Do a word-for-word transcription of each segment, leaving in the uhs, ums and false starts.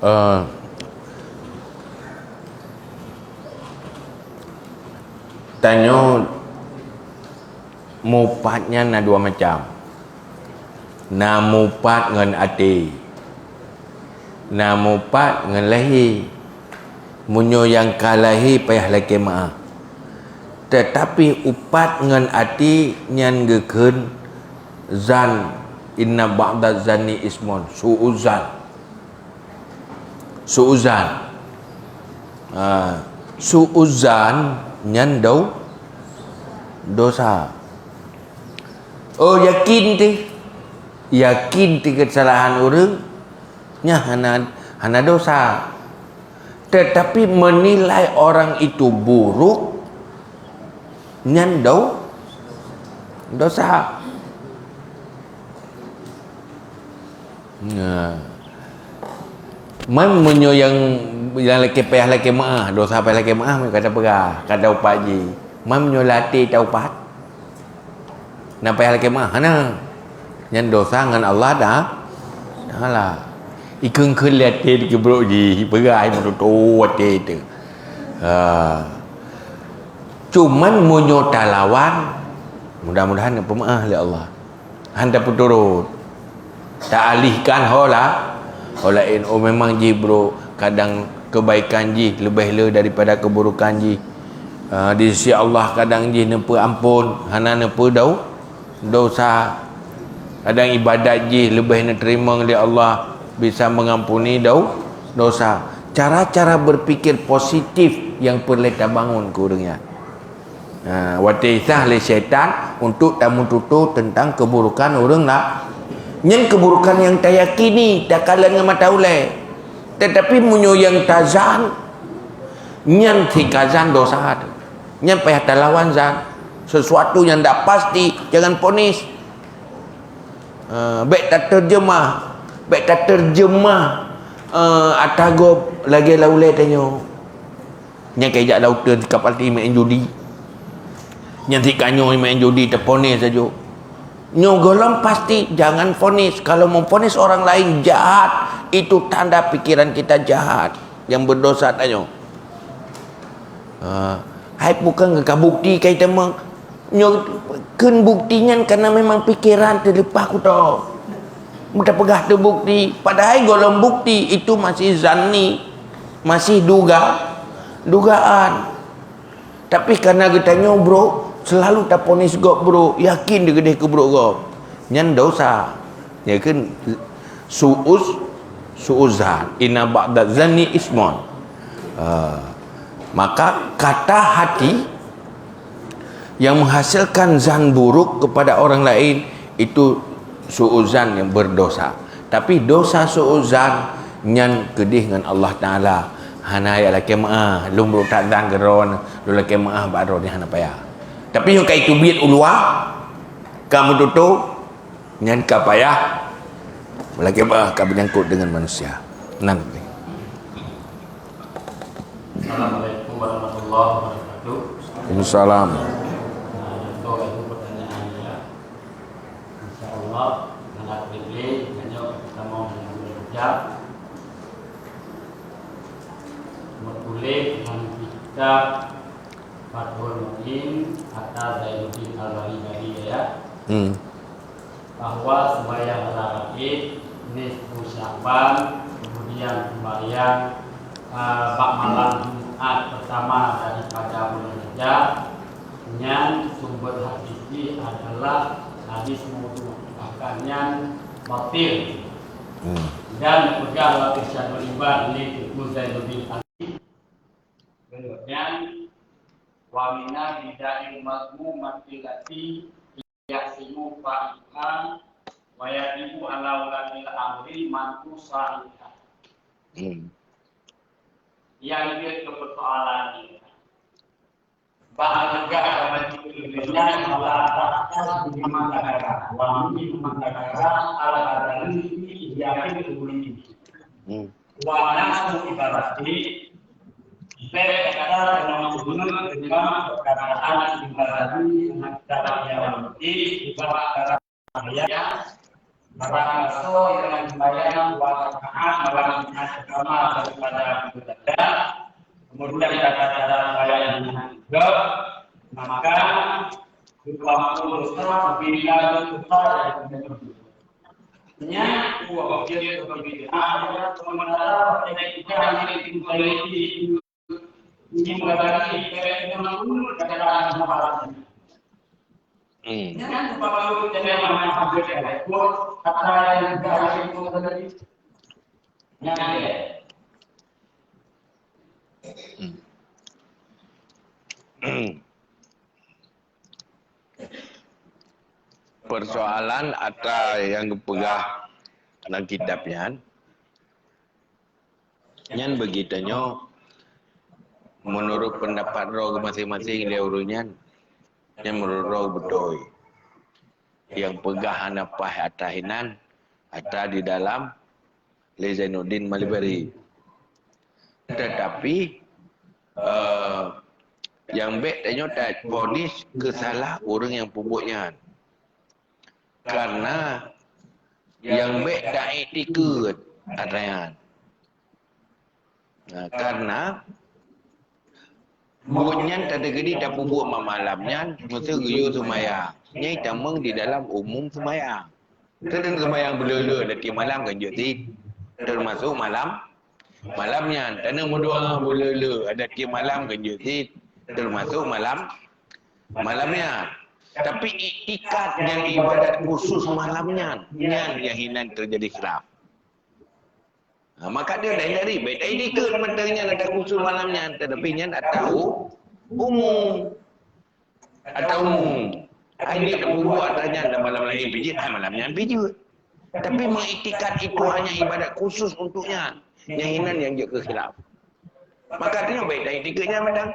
Eh, tanyoe mupat nyan na dua macam. Na mupat ngon até. Na mupat ngon lahé. Meunyoe nyang ka lahé payah lakée meuáh. Teutapi upat ngon até nyan geukheun zan, inna ba'da zanni ismun, su'uzan. Su'uzan. Ha, su'uzan nyan dau-, dosa. Oh, yakin teuh. Yakin teuh keusalahan ureuëng, nyan hana, hana dosa. Tetapi menilai orang itu buruk, nyan dau-, dosa. Nah. Man meunyoe nyang, nyang lakée payah lakée meuáh, dosa payah lakée meuáh, ka tapeugah, ka taupat jih. Man meunyoe lam até taupat, na payah lakée meuáh, hana. Nyan dosa ngon Allah Ta-, Taala. Ikheun-kheun lé até dikeubroe jih, peugah ai meututoe até teuh. Ha. Cuman meunyoe talawan, mudah-mudahan neupeumeuáh lé Allah. Han tapeuturot. Taalihkan ho la-, ho laén. Oh, memang jih brok, kadang kebaikan jih leubeh le daripada keburukan jih. Ah, di sisi Allah kadang jih neupeu ampon, hana neupeu dau-, dosa. Kadang ibadat jih leubeh neuteurimong lé Allah, bisa mengampuni dau-, dosa. Cara-cara berpikir positif yang peureulée tabangun keu ureuëng nyan. Ha, watée isah lé syaitan untuk tameututoe teuntang keuburukan ureuëng la-, nyan keuburukan nyang tayakini, takalon ngon mata ulée. Tetapi meunyoe nyang tazan, nyan sikazan dosa teuh. Nyan payah talawan zan. Sesuatu nyang ndak pasti, jangan ponis. Ha, bék tateurjeumah, bék tateurjeumah, eh, ata gob lagée lam ulée tanyoe. Nyang ka ijak lam uteuen kapal ti main judi. Nyang si kanyoe main judi teuponis sajo. Nyoe gohlom pasti jangan fonis. Kalau memfonis orang lain jahat, itu tanda pikiran kita jahat. Yang berdosa tanyoe. Ha, hai bukan ka bukti kai teuma. Nyoe kheun bukti nyan karena memang pikiran teuleupah kuto. Meuta peugah teubukti, padahai gohlom bukti itu masih zanni, masih duga, dugaan. Tapi karena geutanyoe brok, selalu taponis gob brok, yakin deuh keudeh keu brok gob. Nyan dosa. Ya kan? Su'uz, su'uzan. Inna ba'da zanni ismun. Ah, maka kata hati yang menghasilkan zan buruk kepada orang lain, itu su'uzan yang berdosa. Tapi dosa su'uzan nyan keudeh ngon Allah Taala. Hana ya lakée meuáh, lôn brok that zan keudroe, lôn lakée meuáh bak droe nyan hana payah. Tapi nyang ka iteubiet u luwa, ka meututoe, nyan ka payah, lakée meuáh ka menyangkut dengan manusia. Nang. Assalamualaikum warahmatullahi wabarakatuh. Waalaikumsalam. Nah, contoh itu pertanyaan ya. Insya Allah, anak diri hanya kita mau mengambil hijab. Meutuléh lam kitab Fathul Muin ata Zainuddin Al-Bali tadi ya. Hmm. Bahwa sembahyang rakaat nisfu Sya'ban, kemudian sembahyang, eh, bak malam Jumat pertama daripada bulan Rajab, nyan sumber hadis jih adalah hadis maudhu, bahkan nyan batil. Hmm. Dan peugah lé Syaikhul Ibad lé Teungku Zainuddin Al-, nyan, wa minal bid'il mazmumati lati yahsinu fa'iluha wa yajibu ala wulatil amri man'u sa'iha. Hmm. Nyang jeuet keu peusoalan nyoe, bak hareuga agama jih keubiasaan Allah Taala di masa sekarang, wa min masa sekarang ala adami yakin ulil. Hmm. Wa nasu ibarati, bèk gata keunong teungeut deungon peukataan ibarati, mata nyang roti, ubak ayat, Barang soe nyang sembahyang dua rakaat malam Jumat beutama daripada ibadah, kemudian tata cara sembahyang dengan juga, maka diampun dosa bila dosa yang Nya, dua objek berbeda, sementara objek yang itu ini berarti objek yang dulu dalam bahasa. Hmm. Nya, sebab itu jadi mana objek yang itu, kata yang juga itu tadi. Nya, ya. Hmm. Persoalan ata nyang geupeugah lam kitab nyan, nyan bagi tanyoe, meunurot peundapat droe masing-masing lé ureuëng nyan, nyan meunurot droe beutôi. Nyang peugah hana paih ata hinan, ata di dalam lé Zainuddin Malibari. Tetapi, eh, nyang bék tanyoe taponis keu salah ureuëng nyang peubuet nyan. Karena nyang bék taiktikeuet ata nyan. Nah, karena buet nyan teukeudi tapeubuet malam nyan, meuseu geuyue seumayang. Nyai tamong di dalam umum seumayang. Kadang seumayang beuleu-leu, adak tiep malam kan jeuet cit. Teumasok malam, malam nyan. Tanyoe meudoa beuleu-leu, adak tiep malam kan jeuet cit. Teumasok malam, malam nyan. Tapi iktikad nyang ibadat khusus malam nyan, nyan nyang hinan teujadi khilaf. Ha, maka dia dah jadi, beda dikeue mantong nyan ata khusus malam nyan, tetapi nyan ata u-, umum. Ata umum. Hai dia bubuet ata nyan dan malam lain pijit, hai malam nyan pijit. Tapi mengiktikad itu hanya ibadat khusus untuk nyan. Nyang hinan nyang jeuet keu khilaf. Maka dia beda dikeue nyan mantong.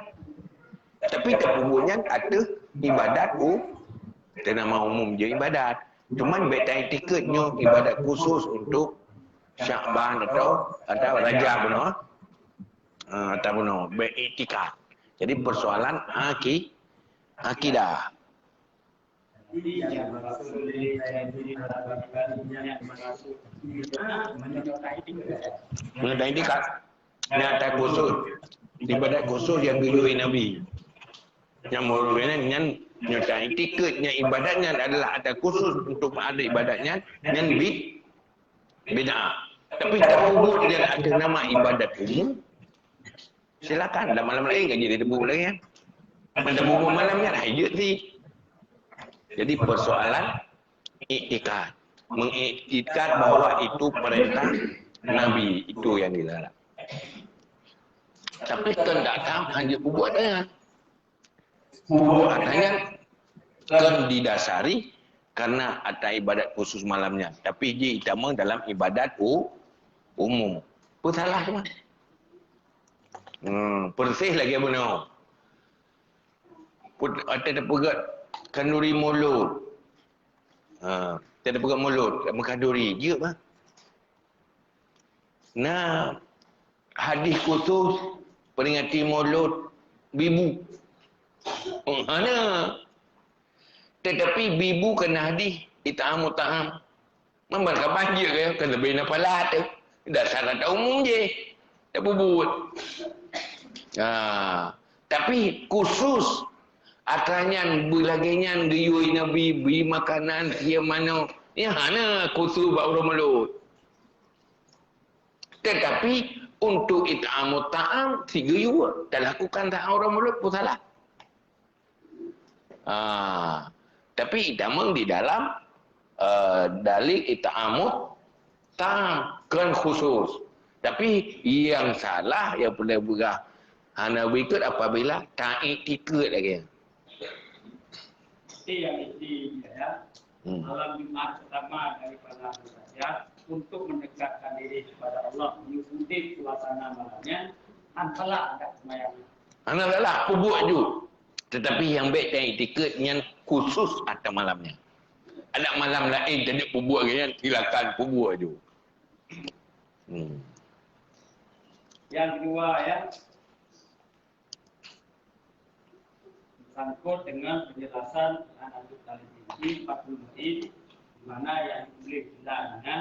Tapi tapubuet nyan ateueh ibadat u-, teuh nama umum je ibadat. Cuman beda dikeue nyoe ibadat khusus untuk Syakban atau, atau Rajab bunoe. Ha, atau bunoe, beiktikad. Jadi persoalan aki-, akidah. Meunyoe iktikad, nyata khusus. Ibadat khusus nyang geuyue Nabi. Nyang meureuloh nyan, nyan nyata iktikad nyang ibadat nyan adalah ata khusus untuk ada ibadat nyan, nyan bid-, bid'ah. Tapi tapubuet nyan ateueh nama ibadat umum, silakan. Dan malam lain kan jadi tebu lagi kan. Pada bubuet malam nyan hai jeuet cit. Jadi persoalan iktikad. Mengiktikad bahwa itu perintah Nabi, itu yang dilarang. Tapi kan datang hanya bubuet dengan bubuet katanya kan didasari karena ada ibadat khusus malam nyan. Tapi ji itamong dalam ibadat u-, umum. Peue salah tu mah? Hmm, persis lagi bunoe. Put-, ata teupeugah kanduri mulod. Ha, ata teupeugah mulod, meuka duri, jeuet bah. Na hadis khusus peringati mulod bibu. Oh, hana. Tetapi bibu kana hadis it'amu ta'am. Memang ka banjir ke, kan lebih na palat tu. Dasar ata umum je. Tak bubuet. Ha. Tapi khusus atra nyan beulagée nyan geuyue Nabi bri makanan sia manok. Nyan hana khusus bak uroe mulod. Tetapi untuk it'amu ta'am sigeuyue talakukan saat uroe mulod pun salah. Ah, tapi itamong di dalam, eh, dalil it'amu ta'am, kon khusus. Tapi yang salah, yang peureulée peugah hana berikut apabila taiktikad lagi. Jadi yang intinya ya, hmm, malam Jumat pertama daripada Rajab untuk mendekatkan diri kepada Allah, mengikuti suasana malamnya, hana salah angkat sembahyang. Hana salah, peubuet ju. Tetapi nyang bék taiktikad nyan khusus ata malam nyan. Ada malam lain tadi peubuet nyan, silakan peubuet ju. Hmm. Yang kedua ya, bersangkut dengan penjelasan Al-Habib Talib Tinggi, Fathul Muin, Mana yang boleh dilakukan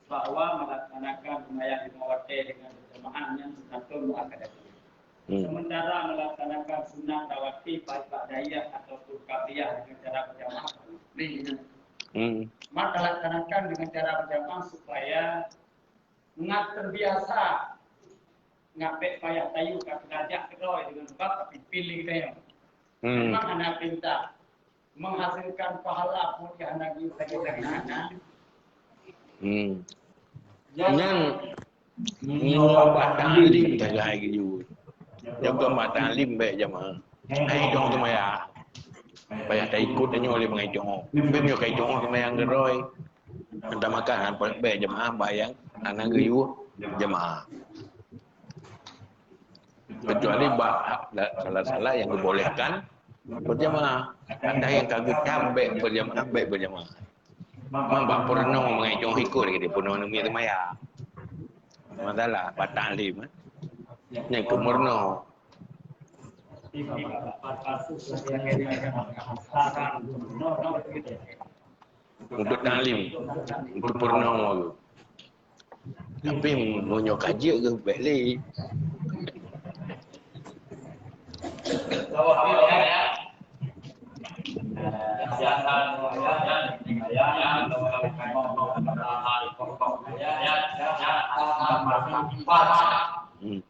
bahwa melaksanakan sembahyang lima waktu dengan berjamaah yang satu muakkad. Hmm. Sementara melaksanakan sunat rawatib baik ba'diyah ataupun qabliyah dengan cara berjamaah. Hmm. Maka laksanakan dengan cara berjamaah supaya ngat terbiasa, ngat bek payah tayue ka belajar keudroe dengan sebab tapi pilih kita yang. Hmm. Memang hana perintah menghasilkan pahala pun yang hana gitu lagi. Hmm. Nyan nyoe bak taklim sagai geuyue. Nyoe kon bak taklim bèk jamaah. Hai dong teumaya. Payah taikot tanyoe lé bangai cungoh. Bèk nyoe kai cungoh teumaya geurôi. Utamakan bèk jamaah bak nyang hana geuyue jamaah. Kecuali bak salat-salat yang dibolehkan berjamaah. Ada yang ka geutam bèk berjamaah, bèk berjamaah. Memang bak peurunoe mengai cungoh ikot lagi di peurunoe neumi teumaya. Masalah bak taklim, eh. Nyang keu meurunoe. Untuk taklim, untuk peurunoe. Tapi meunyoe ka jeuet keu bèk lé. Hmm. Hmm.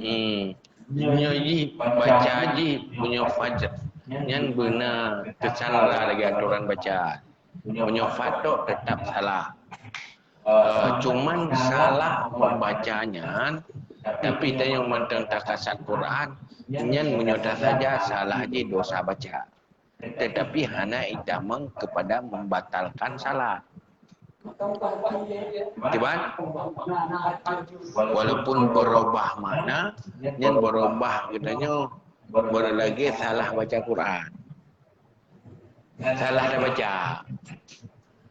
Hmm. Nyoe jih baca jih meunyoe fajr. Nyan beuna teusandra lagèe atoran baca. Meunyoe fatok teutap salah. Eh, cuman salah membaca nyan, tapi tanyoe mantong takasat Quran, nyan meunyoe tasaja salah jih dosa baca. Tetapi hana itamong kepada membatalkan salat. Tiban? Walaupun berubah makna, nyan berubah geutanyoe, berlagèe salah baca Quran. Salah tabaca.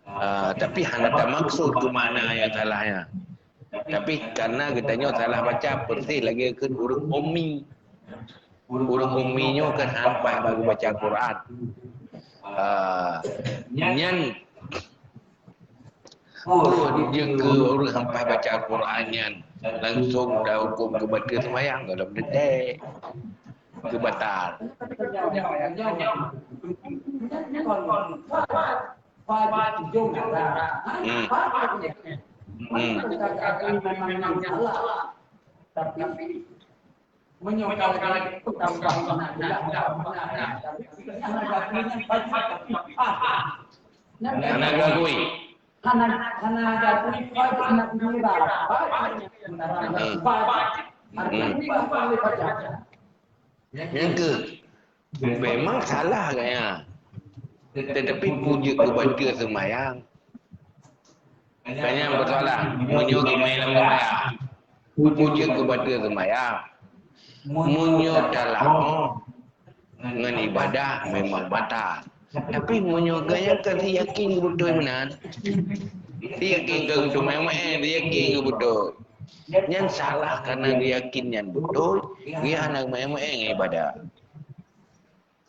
Ah, tapi hana tamaksud keu makna nyang salahnya. Tapi karena geutanyoe salah baca, persis lagèe kheun ureueng ummi. Ureueng ummi nyoe kan han paih bak geubaca Quran. Ah, nyan peue jeuet keu ureueng han paih baca Quran nyan langsung tahukôm geubateue seumayang, gohlom teuntèe geubatal. Hmm. Hmm. Hana geuakui. Hmm. Hmm. Nyang keu, memang salah gaya. Tetapi peue jeuet keu bateue seumayang. Gaya bersalah, meunyoe geumè lam seumayang. Peue jeuet keu bateue seumayang. Meunyoe talamoh ngon ibadah memang batal. Tapi meunyoe gaya kan yakin beutôi meunan. Yakin kan beutôi, memang yakin beutôi. Nyan salah karena yakin nyan beutôi, dia hana memang ibadah.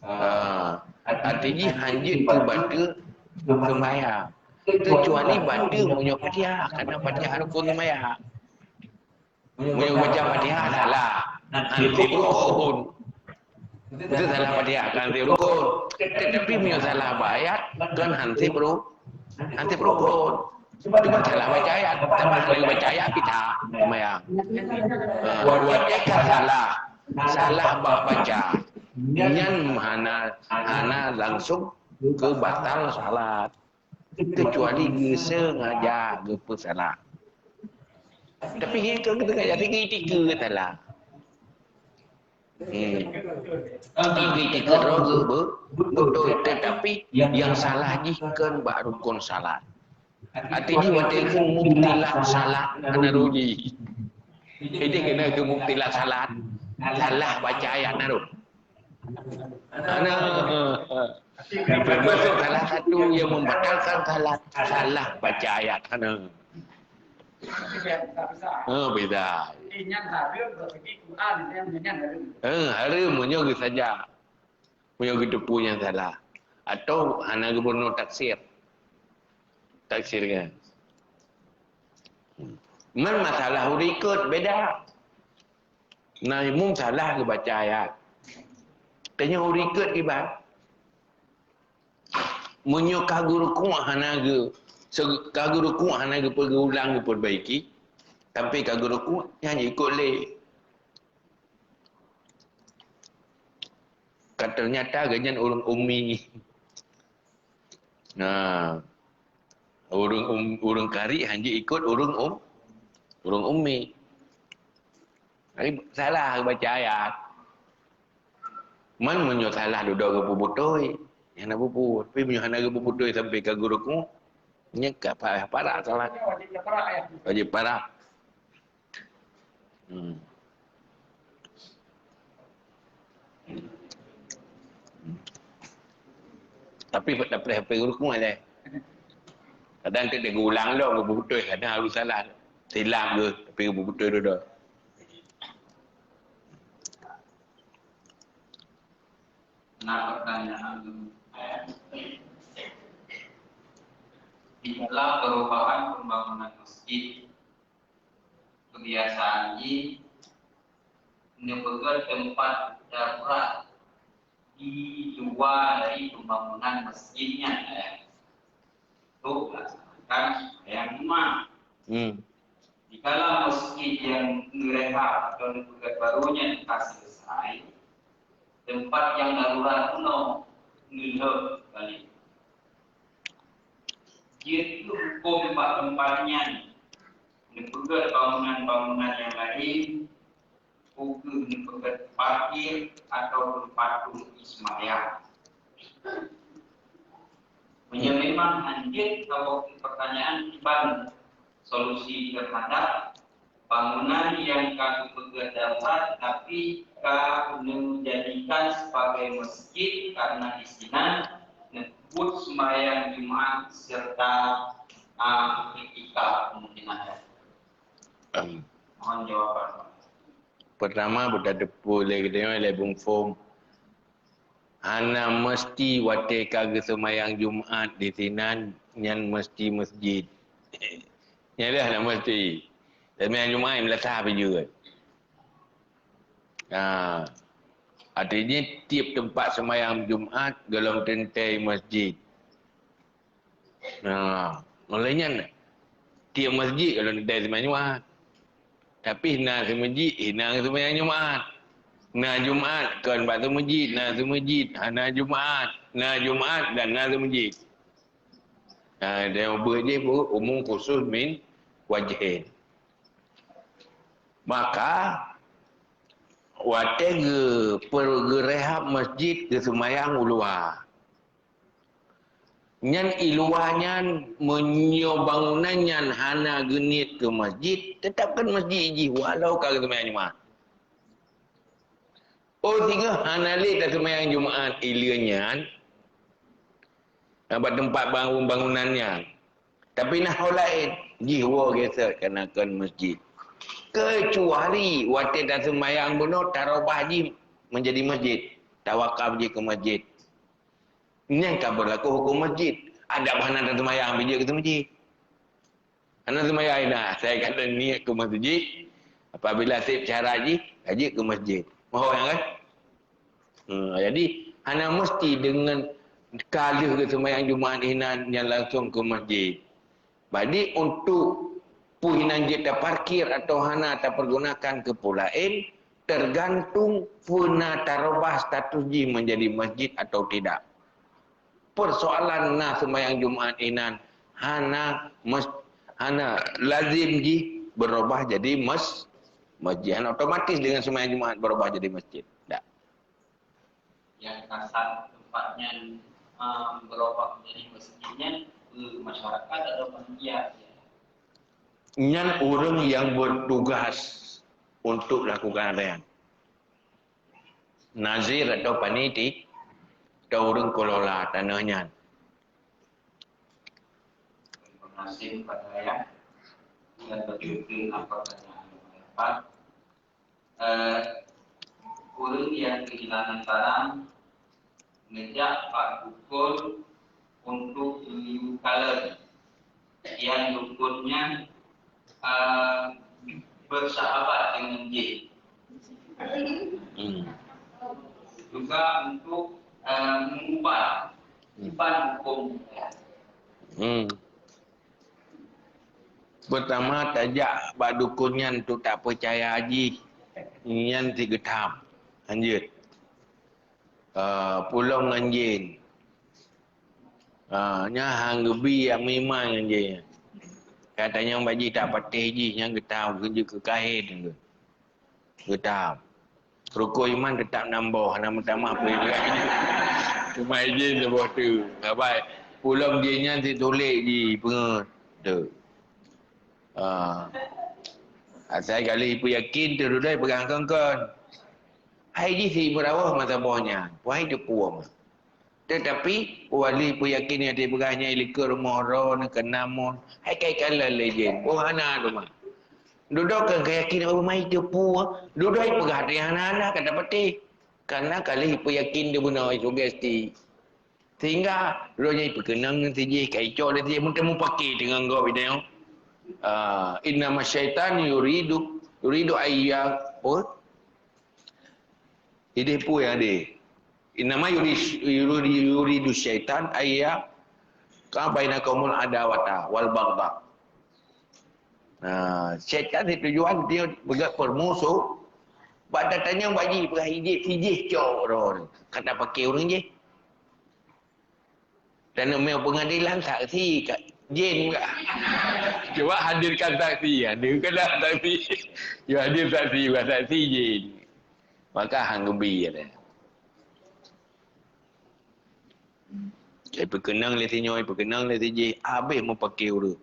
Ah, arti jih han jeuet keu bateue seumayang. Kecuali bateue meunyoe Fatihah, karena Fatihah rukun seumayang. Meunyoe baca Fatihah salah, han sép rukun. Itu salah Fatihah, kan sép rukun. Tetapi meunyoe salah bak ayat, kan han sép ru-, han sép rukun. Cuma salah baca ayat, tambah lagi baca ayat kita seumayang. Ha, walaupun kan salah, salah bak baca. Nyan hana, hana langsung keu batal salat. Kecuali geusengaja geupeusalah. Tapi hingga geusengaja tinggi tiga salah. Hmm. Tinggi tiga roh geupe-, beutôi, tetapi yang salah jih kan bak rukun salat. Arti jih watée keu mubtilat salat hana rôh jih. Jadi kena keu mubtilat salat. Salah baca ayat na rôh. Hana. Termasuk salah satu yang membatalkan salat, salah baca ayat. Hana. Ha, beda. Ha, hareuem meunyoe geusaja. Meunyoe geuteupeue nyang salah. Atau hana geubunoe taksir. Taksir kan. Man masalah ureueng ikot beda. Na imum salah geubaca ayat. Tanya ureueng ikot kiban. Meunyoe ka geurukuk hana geu, se-, ka geurukuk hana geupeugeulang geuperbaiki, sampai ka geurukuk, nyan ikot lé. Ka ternyata geuhnyan ureueng ummi. Nah, ureueng um-, ureueng kari hana ikot ureueng um-, ureueng ummi. Jadi salah baca ayat. Man meunyoe salah dudoe geupeubutôi, hana bubuet. Tapi meunyoe hana geupeubutôi sampai ka geurukuk, nyan ka pa-, parah salah. Wajib parah. Hmm. Tapi dapat H P guru kuat deh. Kadang tu dia ulang lo, betul, kadang harus salah. Silap ke, tapi betul tu dah. Nah, pertanyaan, eh, di dalam perubahan pembangunan masjid, kebiasaan jih neupeugöt teumpat darurat di luwa dari pembangunan masjidnya, eh, untuk melaksanakan sembahyang Jumat. Hmm. Di dalam masjid yang geurehab atau neupeugöt baru nyan ka selesai, teumpat yang darurat keunoe neulheueh balik. Jeuet keu huköm bak teumpat nyan, neupeugöt bangunan-bangunan nyang laén, peu kheueh neupeugöt parkir ataupun patung seumayang. Meunyoe memang hanjeuet saboh pertanyaan kiban solusi terhadap bangunan nyang ka geupeugöt darurat tapi ka neujadikan sebagai masjid karena di sinan neubuet sembahyang Jumat serta, ah, iktikaf mungkin ada. Em. Mohon jawaban. Pertama, beutateupeue lé geutanyoe lé Bung Fom. Hana meusti watée ka geuseumayang Jumat di sinan, nyan meusti masjid. Nyan dah hana meusti. Seumayang Jumat meunasah pi jeuet. Ha. Artinya, tiep teumpat seumayang Jumat gohlom teuntée masjid. Ha, oleh nyan, tiep masjid gohlom teuntée seumayang Jumat. Tapi na seumasjid, hina seumayang Jumat. Na Jumat, kon bak seumasjid, na seumasjid, hana Jumat. Na Jumat dan na seumasjid. Ha, dan ubeuh jih umum khusus min wajhin. Maka, watée geu-, per-, geurehab masjid, geuseumayang u luwa. Nyan i luwa nyan, meunyoe bangunan nyan hana geuniet keu masjid, teutap kan masjid jih, walau ka geuseumayang Jumat. Oh, singoh hana lé taseumayang Jumat i leuen nyan, bak teumpat bangun-, bangunan nyan. Tapi na ho laén, jih woe gesek keunakan masjid. Kecuali watée taseumayang bunoe, tarobah jih menjadi masjid, tawakaf jih keu masjid. Nyan ka beulaku huköm masjid. Adab hana taseumayang, bijéh keu masjid. Hana seumayang ina, asai ka lheueh niet keu masjid. Apabila sép syarat jih, ka jeuet keu masjid. Mohon kan? Hmm, jadi, hana meusti deungon ka lheueh geuseumayang Jumat inan nyan langsung keu masjid. Jadi, untuk peue inan jeuet taparkir atau hana tapergunakan keu peue laén, tergantung peue na tarobah status jih menjadi masjid atau tidak. Persoalan na seumayang Jumat inan hana mes-, hana lazim jih berubah jadi mes-, masjid. Hana otomatis dengan seumayang Jumat berubah jadi masjid. Tak. Yang kasar tempat nyan, um, berubah menjadi masjid nyan, Masyarakat atau panitia? Nyan ureuëng nyang bertugas untuk lakukan nyan. Nazir atau panitia atau ureuëng kelola tanah nyan. Terima kasih kepada Ayah. Dan betul apa pertanyaan yang dapat. Eh, ureuëng nyang kehilangan barang neujak bak dukon untuk geuyue kalon. Nyang dukon nyan, eh, bersahabat dengan jin. Hmm. Juga untuk, eh, mengubah, hmm, ubah hukum. Hmm. Pertama, tajak bak dukon nyan tu tak peucaya jih. Nyan si geutam. Lanjut. Ah, pulom ngon jin. Ah, nyan han geubi jak meuiman ngon jin. Ka tanyong bak jih tak patéh jih, nyan geutam, geujeuet keu kahé teungku. Geutam. Rukon iman teutap nam boh, hana meutamah peue. Cuma izin saboh teuk. Sabai. Pulom jih nyan si tulék jih peungeut. Tu. Ha. Asai ka lheueh peuyakin tu dudai peugah kon-kon. Hai jih si meurawoh masa boh nyan. Puhai teupue mah. Tetapi, wali peuyakin nyang dipeugah nyan likot rumoh droeneuh keunamon, hai kai kalon lé jén. Oh, hana teuma. Dudoe keu keuyakinan, oh, mai teupue. Dudoe peugah teuh hana-hana, ka tapatéh. Karena ka lheueh peuyakin di bunoe sugesti. Sehingga, droe nyan peukeunong ngon si jih, ka icok lé si jih, meuteumé paké teungoh gob itu. Ah, innama syaitan yuridu, yuridu ayya, oh, Idéh peue nyang deh? Innama yuri-, yuri-, yuridu syaitan ayya ka bainakumul adawata wal baghdha. Nah, syaitan itu tujuan dia peugah permusuh. Bak tatanyong bak jih, peugah ijih, ijih cok roh ni. Kata pakai ureuëng jih. Dan meunyoe pengadilan saksi ka jin ka. Cuba hadirkan saksi, hadirkan saksi. Cuba hadir saksi, bukan saksi jin. Maka hang geubi ada. Jadi peukeunong lé si nyoe, peukeunong lé si jih, habéh meupaké ureuëng.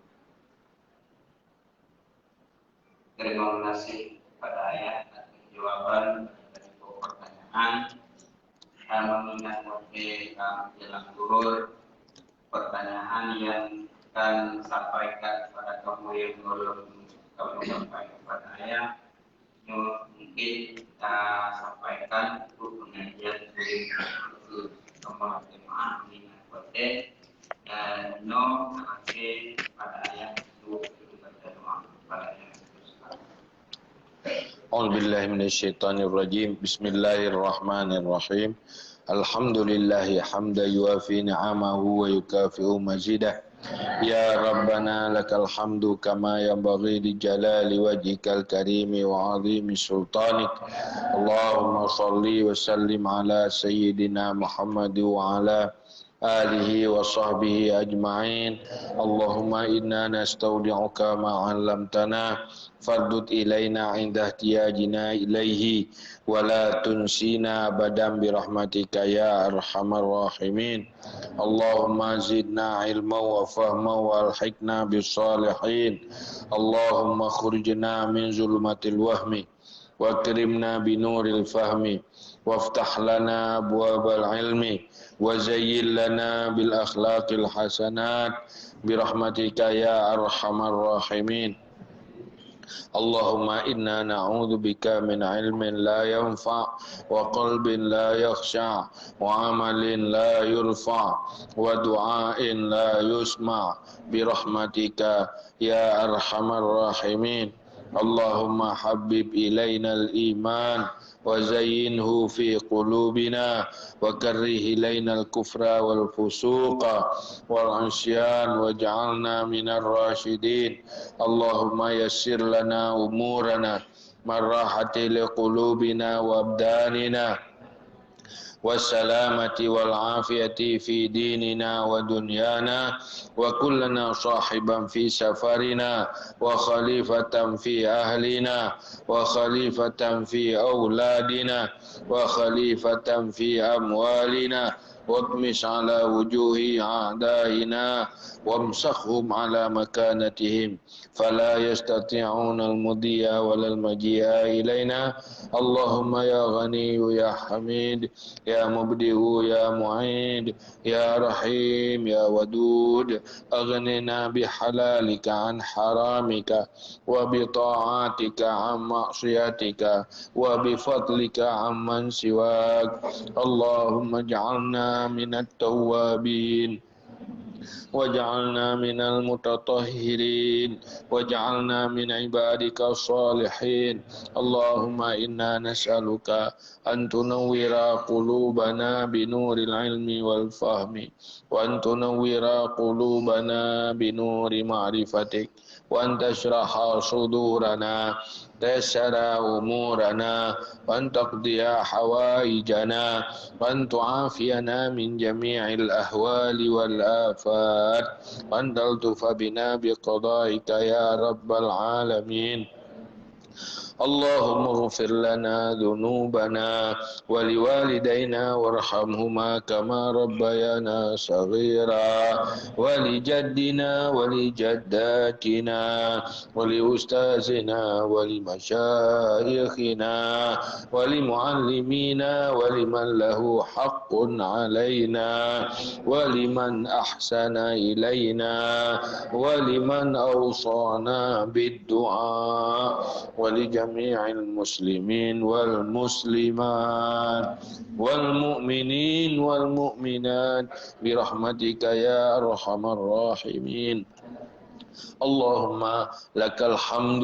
Terima kasih kepada Ayah atas jawaban dari pertanyaan. Dan mengingat waktu, ah, jalan turun, pertanyaan yang akan sampaikan kepada kamu yang belum kamu sampaikan kepada Ayah, mungkin kita sampaikan untuk pengajian sore. Sama jemaah mengingat waktu. أعوذ بالله من الشيطان الرجيم. بسم الله الرحمن الرحيم. الحمد لله حمدا يوافي نعمه ويكافئ مزيده. يا ربنا لك الحمد كما ينبغي لجلال وجهك الكريم وعظيم سلطانك. اللهم صل وسلم على سيدنا محمد وعلى آله وصحبه أجمعين. اللهم إنا نستودعك ما علمتنا فاردد إلينا عند احتياجنا إليه ولا تنسنا أبدا برحمتك يا أرحم الراحمين. اللهم زدنا علما وفهما وألحقنا بالصالحين. اللهم أخرجنا من ظلمات الوهم وأكرمنا بنور الفهم وافتح لنا أبواب العلم وزين لنا بالأخلاق الحسنات برحمتك يا أرحم الراحمين. اللهم إنا نعوذ بك من علم لا ينفع وقلب لا يخشع وعمل لا يرفع ودعاء لا يسمع برحمتك يا أرحم الراحمين. اللهم حبب إلينا الإيمان وزينه في قلوبنا وكره إلينا الكفر والفسوق والعصيان واجعلنا من الراشدين. اللهم يسر لنا أمورنا من راحة لقلوبنا وأبداننا. والسلامة والعافية في ديننا ودنيانا، وكن لنا صاحبا في سفرنا، وخليفة في أهلنا، وخليفة في أولادنا، وخليفة في أموالنا، واطمس على وجوه أعدائنا، وامسخهم على مكانتهم، فلا يستطيعون المضي ولا المجيء إلينا. اللهم يا غني يا حميد، يا مبدئ يا معيد، يا رحيم يا ودود، أغننا بحلالك عن حرامك، وبطاعتك عن معصيتك، وبفضلك عمن سواك. اللهم اجعلنا من التوابين، واجعلنا من المتطهرين، واجعلنا من عبادك الصالحين. اللهم إنا نسألك أن تنور قلوبنا بنور العلم والفهم، وأن تنور قلوبنا بنور معرفتك، وأن تشرح صدورنا، تيسر أمورنا، وأن تقضي حوائجنا، وأن تعافينا من جميع الأهوال والآفات، وأن تلطف بنا بقضائك يا رب العالمين. اللهم اغفر لنا ذنوبنا ولوالدينا وارحمهما كما ربيانا صغيرا، ولجدنا ولجداتنا ولأستاذنا ولمشايخنا ولمعلمينا ولمن له حق علينا ولمن أحسن إلينا ولمن أوصانا بالدعاء ولجميع المسلمين والمسلمات والمؤمنين والمؤمنات برحمتك يا أرحم الراحمين. اللهم لك الحمد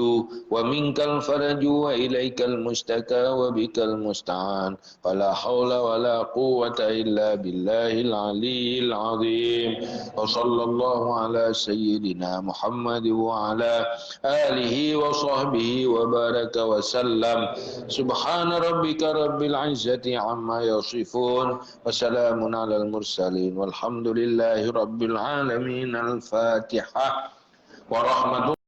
ومنك الفرج وإليك المشتكى وبك المستعان، فلا حول ولا قوة إلا بالله العلي العظيم. وصلى الله على سيدنا محمد وعلى آله وصحبه وبارك وسلم. سبحان ربك رب العزة عما يصفون، وسلام على المرسلين، والحمد لله رب العالمين. الفاتحة. ورحمة